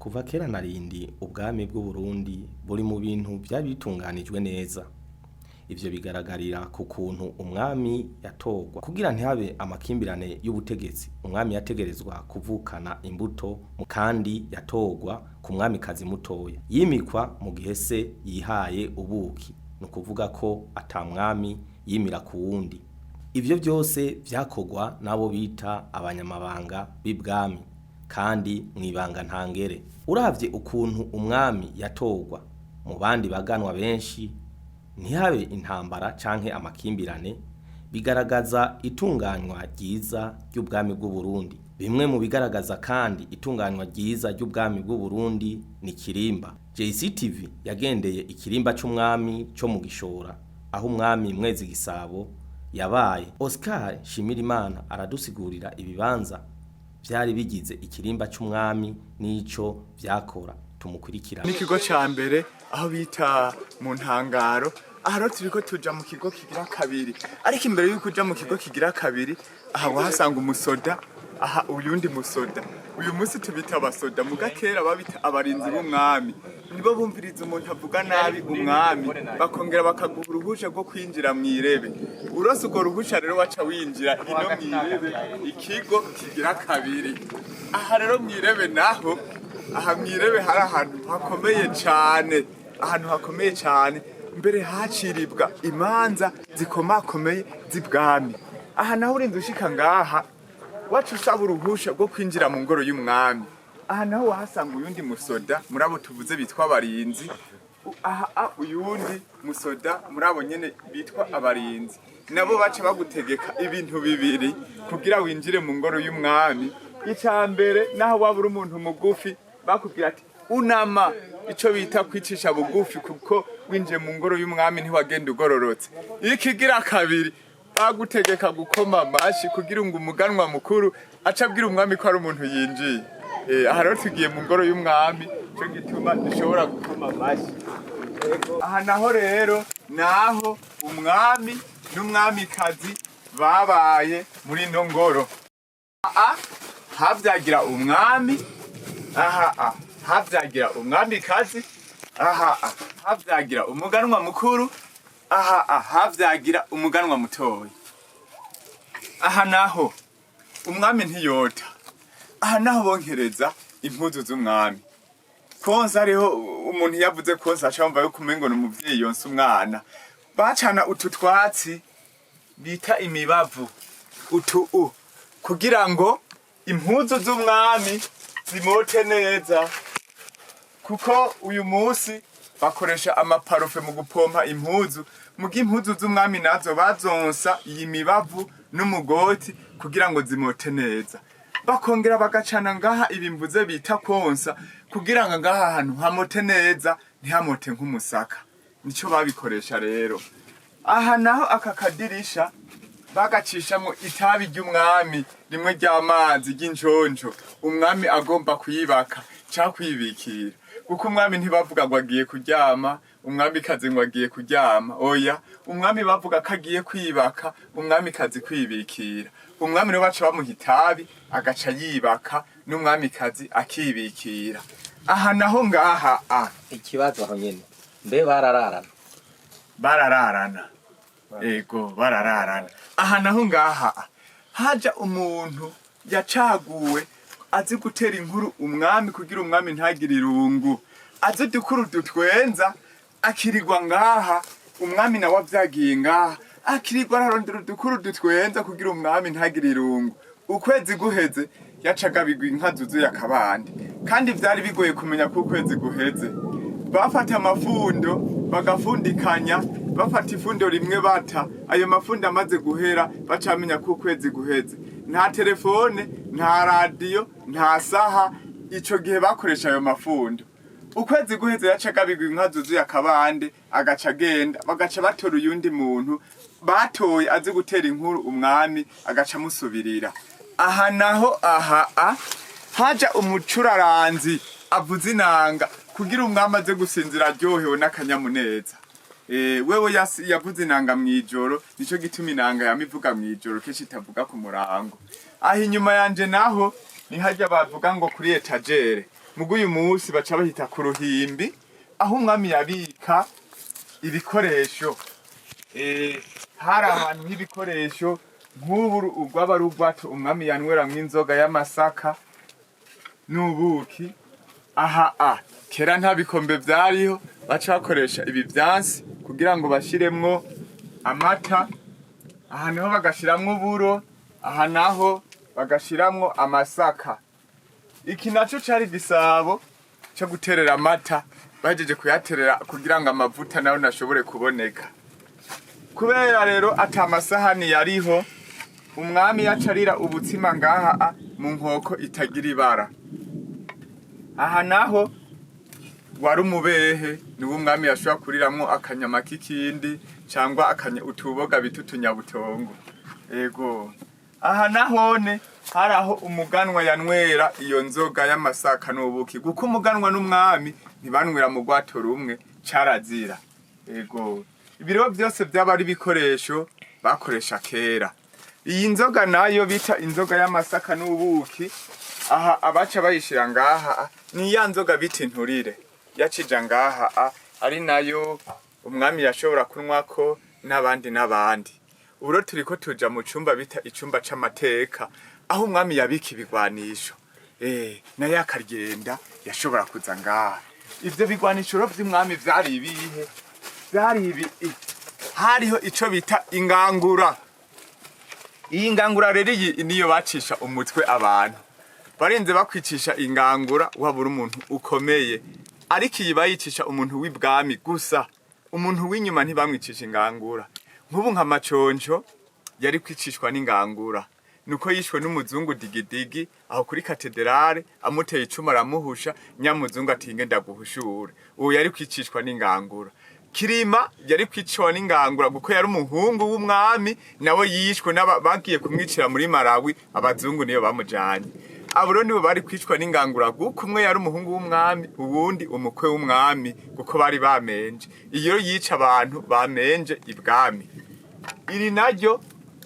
Kuva kera na rindi ubwami bw'Uburundi buri mu bintu vyari bitunganijwe neza. Ivyo bigaragarira ku kuntu umwami yatorwa. Kugira ntihabe amakimbirane y'ubutegetsi, umwami yategerezwa kuvukana imbuto kandi yatorwa ku mwamikazi mutoya. Yimikwa mu gihe se yihaye ubuki, ni ukuvuga ko ata mwami yimira ku wundi. Ivyo vyose vyakorwa n'abo bita abanyamabanga b'ibwami kandi mw'ibanga ntangere. Uravye ukuntu umwami yatorwa mu bandi baganwa benshi ntihabe intambara canke amakimbirane, bigaragaza itunganywa ryiza ry'ubwami bw'Uburundi. Bimwe mu bigaragaza kandi itunganywa ryiza ry'ubwami bw'Uburundi ni ikirimba. JCTV yagendeye ikirimba c'umwami co mu Gishora, aho umwami Mwezi Gisabo yabaye. Oscar Nshimirimana aradusigurira ibibanza vyari bigize ikirimba c'umwami n'ico vyakora. Tumukurikirane. N'ikigo ca mbere aho bita mu Ntangaro. Aha rero turiko tuja mu kigo kigira kabiri, ariko imbere yuko uja mu kigo kigira kabiri, aha wahasanga umusoda, aha uyundi musoda. Uyu munsi tubita abasoda, muga kera babita abarinzi b'umwami. Nibo bumviriza umuntu avuga nabi umwami, bakongera bakaguha uruhusha rwo kwinjira mw'irebe. Urose urwo ruhusha rero, waca winjira ino mw'irebe, ikigo kigira kabiri. Aha rero mw'irebe naho, aha mw'irebe hari ahantu hakomeye cane, ahantu hakomeye cane, mbere haciribwa imanza zikomakomeye z'ibwami. Aha naho urinze ushika ngaha, waca usaba uruhusha rwo kwinjira mu ngoro y'umwami. Aha naho wahasanga uyundi musoda muri abo tuvuze bitwa abarinzi. Aha uyundi musoda muri abo nyene bitwa abarinzi, nabo baca bagutegeka ibintu bibiri kugira winjire mu ngoro y'umwami. Ica mbere, naho waba uri umuntu mugufi, bakubwira ati unama, ico bita kwicisha bugufi, kuko winjiye mu ngoro y'umwami ntiwagenda ugororotse. Ikigira kabiri, bagutegeka gukoma amashi kugira ngo umuganwa mukuru ace abwira umwami ko ari umuntu yinjiye. Aha rero tugiye mu ngoro y'umwami, ico gituma dushobora gukoma amashi. Aha naho rero naho umwami n'umwamikazi babaye muri ino ngoro. Aha havyagira umwami, aha havyagira umwamikazi, aha havyagira umuganwa mukuru, aha havyagira umuganwa mutoyi. Aha naho umwami ntiyota. Aha naho bonkereza impuzu z'umwami. Konsa, hariho umuntu yavuze konsa aca yumva yuko umengo ni umuvyeyi yonsa umwana. Bacana utu twatsi bita imibavu, utu u kugira ngo impuzu z'umwami zimote neza, kuko uyu munsi bakoresha amaparufe mu gupompa impuzu, muga impuzu z'umwami nazo bazonsa iyi mibavu n'umugoti kugira ngo zimote neza. Bakongera bagacana ngaha ibimvuze bita konsa, kugira ngo ngaha hantu hamote neza, ntihamote nk'umusaka. Nico babikoresha rero. Aha naho aka kadirisha bagacishamwo itabi ry'umwami rimwe ry'amazi ry'injonjo, umwami agomba kuyibaka canke kwibikira, kuko umwami ntibavuga ngo agiye kuryama, umwamikazi ngo agiye kuryama. Oya, umwami bavuga ko agiye kwibaka, umwamikazi kwibikira. Umwami rero baca bamuha itabi, agaca yibaka, n'umwamikazi akibikira. Aha naho ngaha a Ikibazo aho nyene, mbe barararana? Barararana, ego, barararana. Aha naho ngaha haja umuntu yacaguwe azi gutera inkuru umwami kugira umwami ntagire irungu, azi udukuru dutwenza, akirirwa ngaha. Umwami nawe avyagiye ngaha, akirirwa ararondera udukuru dutwenza kugira umwami ntagire irungu. Ukwezi guheze yacaga bigwa inka zuzuye akabande, kandi vyari bigoye kumenya ko ukwezi guheze. Bafata amafundo bagafundikanya, bafata ifundo rimwe bata ayo mafundo, amaze guhera bacamenya ko ukwezi guheze. Nta telefone, nta radiyo, nta saha, ico gihe bakoresha ayo mafundo. Ukwezi guheze yacaga bigwa inka zuzuye akabande, agaca agenda, bagaca batora uyundi muntu batoye azi gutera inkuru umwami, agaca amusubirira. Aha naho aha a haja umucuraranzi avuza inanga kugira umwami aze gusinzira aryohewe n'akanyamuneza. Wewe yavuze inanga mw'ijoro, nico gituma inanga yama ivuga mw'ijoro, kenshi itavuga ku murango. Aho inyuma yanje naho ni harya bavuga ngo kuri étagère. Mugo uyu munsi baca bahita ku ruhimbi, aho umwami yabika ibikoresho. Hari ahantu h'ibikoresho nk'ubu urwaba ari urwacu umwami yanyweramwo inzoga y'amasaka n'ubuki. Aha a kera nta bikombe vyariho, baca bakoresha ibi vyansi kugira ngo bashiremwo amata. Aha niho bagashiramwo uburo, aha naho bagashiramwo amasaka. Iki naco cari igisabo co guterera amata bahejeje kuyaterera kugira ngo amavuta nayo nashobore kuboneka. Kubera rero ata masahani yariho, umwami yacarira ubutsima ngaha mu nkoko itagira ibara. Aha naho wari umubehe, niwo umwami yashobora kuriramwo akanyama k'ikindi cyangwa akanya utuboga bita utunyabutongo. Ego, aha nahone hari aho umuganwa yanywera iyo nzoga y'amasaka n'ubuki, kuko umuganwa n'umwami ntibanywera mu rwato rumwe, carazira. Ego, ibiro byose byaba ari ibikoresho bakoresha kera. Iyi nzoga nayo bita inzoga y'amasaka n'ubuki, aha abaca bayishira ngaha, ni ya nzoga bita inturire yacija ngaha, ari nayo umwami yashobora kunywako n'abandi n'abandi. Ubu rero turiko tuja mu cumba bita icumba c'amateka, aho umwami yabika ibigwanisho. Nayo akagenda yashobora kuza ngaha. Ivyo bigwanisho rero vy'umwami vyari ibihe? Vyari ibi. Hariho ico bita ingangura. Iyi ngangura rero, iyi niyo bacisha umutwe abantu. Barenze bakwicisha ingangura wabura umuntu ukomeye, ariko iyi bayicisha umuntu w'ibwami gusa, umuntu w'inyuma ntibamwicisha ingangura. Nk'ubu nka Maconco yari kwicishwa n'ingangura, nuko yishwe n'umuzungu Digidigi aho kuri katederale, amuteye icumu aramuhusha. Nyamuzungu ati: "Ngenda guhushure." Uwo yari kwicishwa n'ingangura. Kirima yari kwicwa n'ingangura kuko yari umuhungu w'umwami, nawe yishwe n'aba bagiye kumwicira muri Malawi, abazungu niyo bamujanye. Abo rero nibo bari kwicwa n'ingangura, kuko umwe yari umuhungu w'umwami, uwundi umukwe w'umwami, kuko bari bamenje. Iyo yica abantu bamenje ibwami. Iri naryo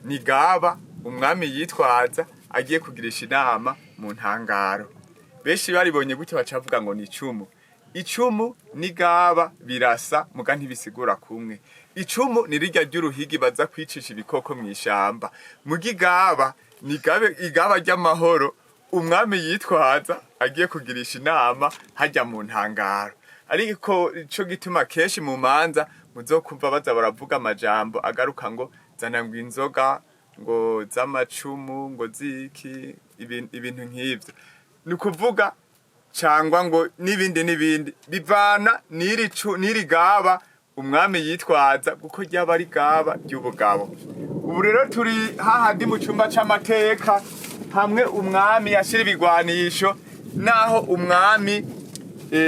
ni gaba umwami yitwaza agiye kugirisha inama mu ntangaro. Benshi baribonye gutya bacavuga ngo ni icumu. Icumu n'igaba birasa, muga ntibisigura kumwe. Icumu ni rirya ry'uruhigi baza kwicisha ibikoko mw'ishamba, muga igaba ni igaba ry'amahoro umwami yitwaza agiye kugirisha inama hajya mu ntangaro. Ariko ico gituma kenshi mu manza muzokumva baza baravuga amajambo agaruka ngo zana ngo inzoga ngo z'amacumu ngo ziki, ibintu nk'ivyo, ni ukuvuga cangwa ngo n'ibindi n'ibindi bivana n'iri gaba umwami yitwaza, kuko ryaba ari gaba ry'ubugabo. Ubu rero turi hahandi mu cumba c'amateka, hamwe umwami yashira ibigwanisho, naho umwami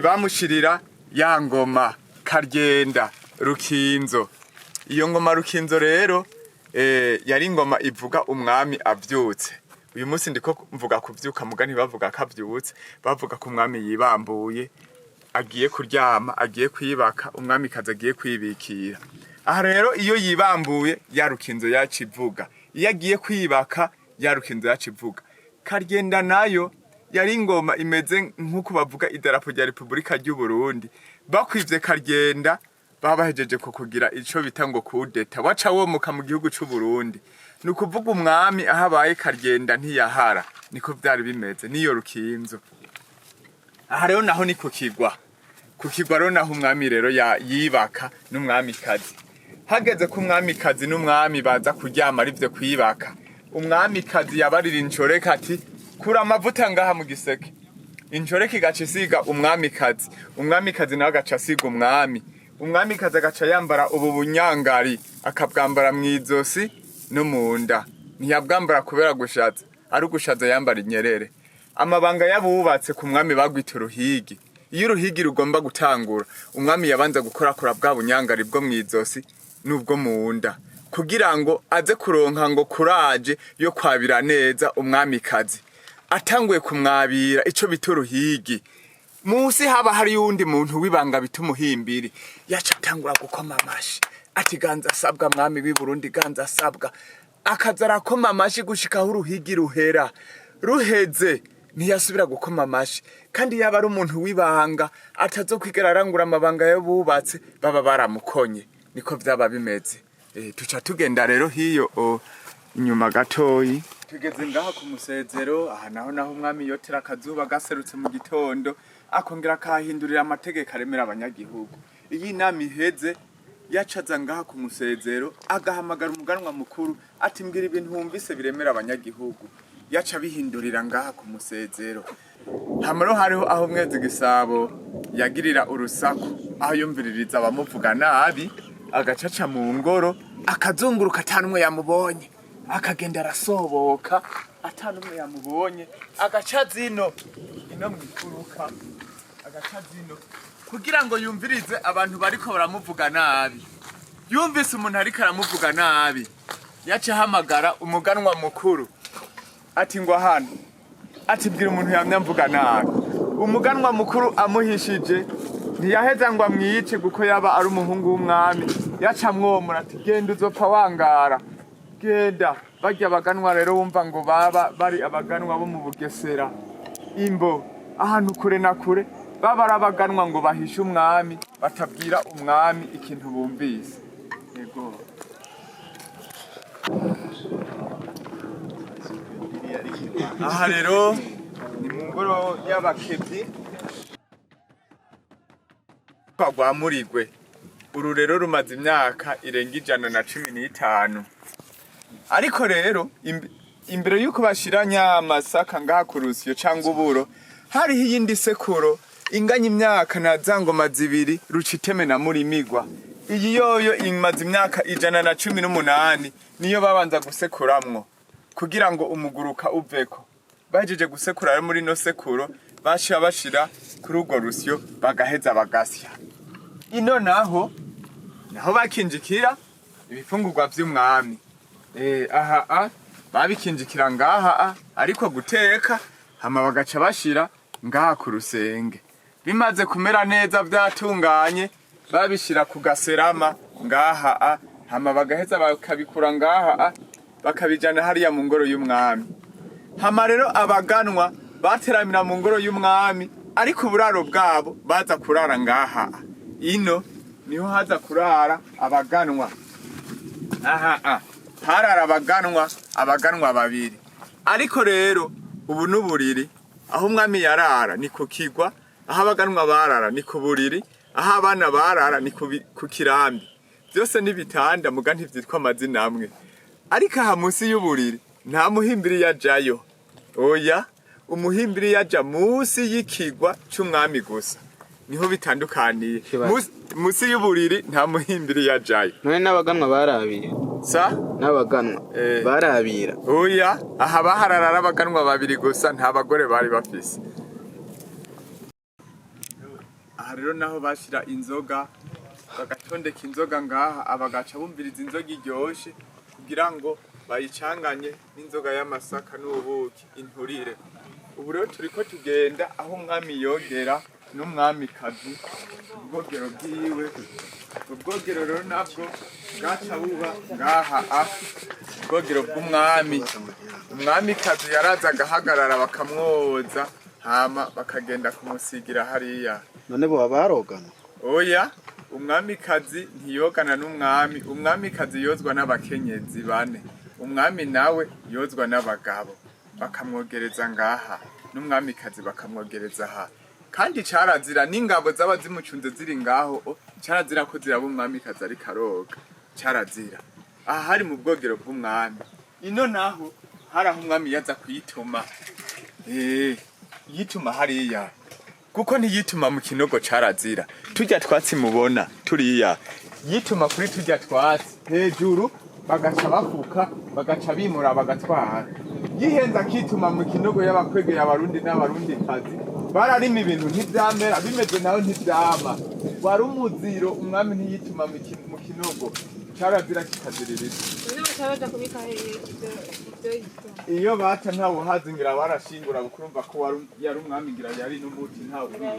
bamushirira ya ngoma Karyenda Rukinzo. Iyo ngoma Rukinzo rero yari ingoma ivuga umwami avyutse. Uyu munsi ndiko mvuga kuvyuka, muga ntibavuga ko avyutse, bavuga ko umwami yibambuye agiye kuryama, agiye kwibaka, umwamikazi agiye kwibikira. Aha rero iyo yibambuye, ya Rukinzo yaca ivuga. Iyo agiye kwibaka, ya Rukinzo yaca ivuga. Karyenda nayo yari ingoma imeze nk'uko bavuga idarapo rya Repubulika ry'u Burundi. Bakwivye Karyenda, baba bahejeje ku kugira ico bita ngo kudeta, waca womuka mu gihugu c'u Burundi. Ni ukuvuga umwami aho abaye Karyenda ntiyahara, niko vyari bimeze niyo Rukinzo. Aha rero naho ni ku kigwa. Ku kigwa rero naho umwami rero yibaka n'umwamikazi. Hageze ko umwamikazi n'umwami baza kuryama, arivyo kwibaka, umwamikazi yabarira incoreka ati: "Kura amavuta ngaha mu giseke." Incoreka igaca isiga umwamikazi, umwamikazi nawe agaca asiga umwami. Umwamikazi agaca yambara ubu bunyangari, akabwambara mw'izosi no mu nda. Ntiyabwambara kubera gushaza, ari ugushaza yambara inyerere. Amabanga y'abubatse ku mwami bagwita uruhigi. Iyo uruhigi rugomba gutangura, umwami yabanza gukorakora bwa bunyangari bwo mw'izosi n'ubwo mu nda, kugira ngo aze kuronka ngo kuraje yo kwabira neza umwamikazi. Atanguye kumwabira, ico bita uruhigi, musi haba hari uwundi muntu w'ibanga bita umuhimbiri, yaca atangura gukoma amashi ati: "Ganza asabwa mwami w'i Burundi, ganza asabwa." Akaza arakoma amashi gushika aho uruhigi ruhera. Ruheze Ntiyasubira gukoma amashi, kandi yaba ari umuntu w'ibanga atazokwigera arangura amabanga y'abubatse, baba baramukonye. Niko vyaba bimeze. Tuca tugenda rero hiyo inyuma gatoyi. Tugeze ngaha ku musezero. Aha naho umwami yotera akazuba gaserutse mu gitondo, akongera akahindurira amategeko aremera abanyagihugu. Iyo inama iheze, yacaza ngaha ku musezero, agahamagara umuganwa mukuru ati: "Mbwira ibintu wumvise biremera abanyagihugu." Yaca bihindurira ngaha ku musezero. Hamaro hariho aho Mwezi Gisabo yagirira urusaku, aho yumviririza abamuvuga nabi, agacaca mu ngoro, akazunguruka atanumwe yamubonye, akagenda arasoboka atanumwe yamubonye, agaca zino ino mwifuruka, agaca zino kugira ngo yumvirize abantu bariko baramuvuga nabi. Yumvise umuntu ariko aramuvuga nabi, yaca ahamagara umuganwa mukuru ati: "Ngo hano," ati: "Bwira umuntu yamye amvuga nabi." Umuganwa mukuru amuhishije, ntiyaheza ngo amwice kuko yaba ari umuhungu w'umwami. Yaca amwomora ati: "Genda, uzopfa wangara, genda." Barya abaganwa rero wumva ngo baba bari abaganwa bo mu Bugesera, Imbo, ahantu kure na kure, baba ari abaganwa ngo bahishe umwami, batabwira umwami ikintu bumvise. Yego. Aha rero ni mu ngoro y'abakebyi rwa Murigwe. Uru rero rumaze imyaka irenga 115. Ariko rero imbere y'uko bashira nyamasaka ngaha ku rusyo cyangwa uburo, hariho iyindi sekuro inganya imyaka na za ngoma zibiri, Ruciteme na Murimigwa. Iyi yoyo imaze imyaka 118. Niyo babanza gusekuramwo kugira ngo umuguruka uveko. Bahejeje gusekura rero muri ino sekuro, bashira bashira kuri urwo rusyo, bagaheza bagasya. Ino naho bakinjikira ibifungurwa vy'umwami. Aha babikinjikira ngaha ariko guteka, hama bagaca bashira ngaha ku rusenge. Bimaze kumera neza vyatunganye, babishira ku gaserama ngaha hama bagaheza bakabikura ngaha bakabijana hariya mu ngoro y'umwami. Hama rero abaganwa bateramira mu ngoro y'umwami, ariko uburaro bwabo baza kurara ngaha. Ino niho haza kurara abaganwa. Aha harara abaganwa babiri. Ariko rero ubu n'uburiri, aho umwami yarara ni ku kigwa, aho abaganwa barara ni ku buriri, aho abana barara ni ku kirambi. Byose n'ibitanda, muga ntivyitwa amazina amwe. Ariko aha munsi y'uburiri nta muhimbiri yajayo. Oya, umuhimbiri yaja munsi y'ikigwa c'umwami gusa. Niho bitandukaniye. Kibazo. Munsi y'uburiri nta muhimbiri yajayo. None n'abaganwa barabira? Sa? N'abaganwa barabira? Oya, aha baharara abaganwa babiri gusa, nta bagore bari bafise. Aha rero naho bashira inzoga, bagatondeka inzoga ngaha, abagaca bumviriza inzoga iryoshe kugira ngo bayicanganye n'inzoga y'amasaka n'ubuki, inturire. Ubu rero turiko tugenda aho umwami yogera n'umwamikazi, ubwogero bwiwe. Ubwogero rero nabwo bwaca buba ngaha ubwogero bw'umwami. Umwamikazi yaraza agahagarara, bakamwoza, hama bakagenda kumusigira hariya. None boba barogana? Oya, umwamikazi ntiyogana n'umwami. Umwamikazi yozwa n'abakenyezi bane, umwami nawe yozwa n'abagabo, bakamwogereza ngaha, n'umwamikazi bakamwogereza aha. Kandi carazira, n'ingabo zaba zimucunze ziri ngaho carazira ko ziraba umwamikazi ariko aroga, carazira. Aha hari mu bwogero bw'umwami. Ino naho hari aho umwami yaza kwituma. Yituma hariya kuko ntiyituma mu kinogo, carazira. Turya twatsi mubona turiya, yituma kuri turya twatsi hejuru, bagaca bafuka, bagaca bimura, bagatwara. Yihenze akituma mu kinogo, y'abakwegeye Abarundi n'Abarundi kazi bararima ibintu ntivyamera, bimeze nawe ntivyama. Wari umuziro. Umwami ntiyituma mu kinogo, carazira, kikaziririza. None baca baja kubika hehe ivyo yitwa? Iyo bata ntawe uhazi, ngira barashingura, kuko ko yari umwami, ngira yari n'umuti, ntawe ubizi.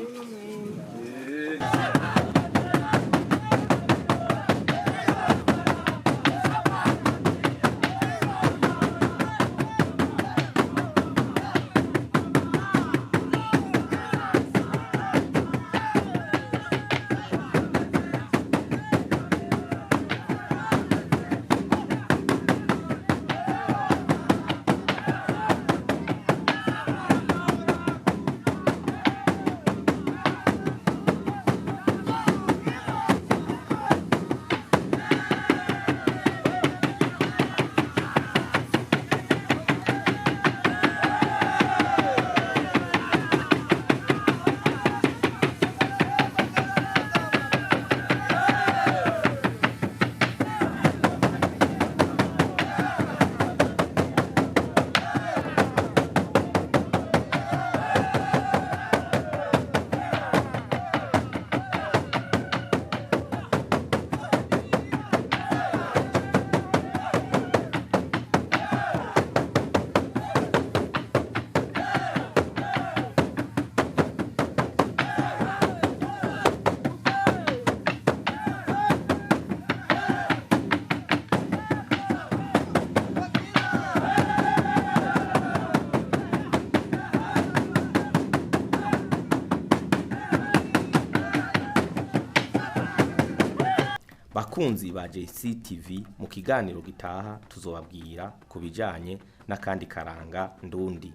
Bakunzi ba JCTV, mu kiganiro gitaha tuzobabwira ku bijanye n'akandi karanga ndundi.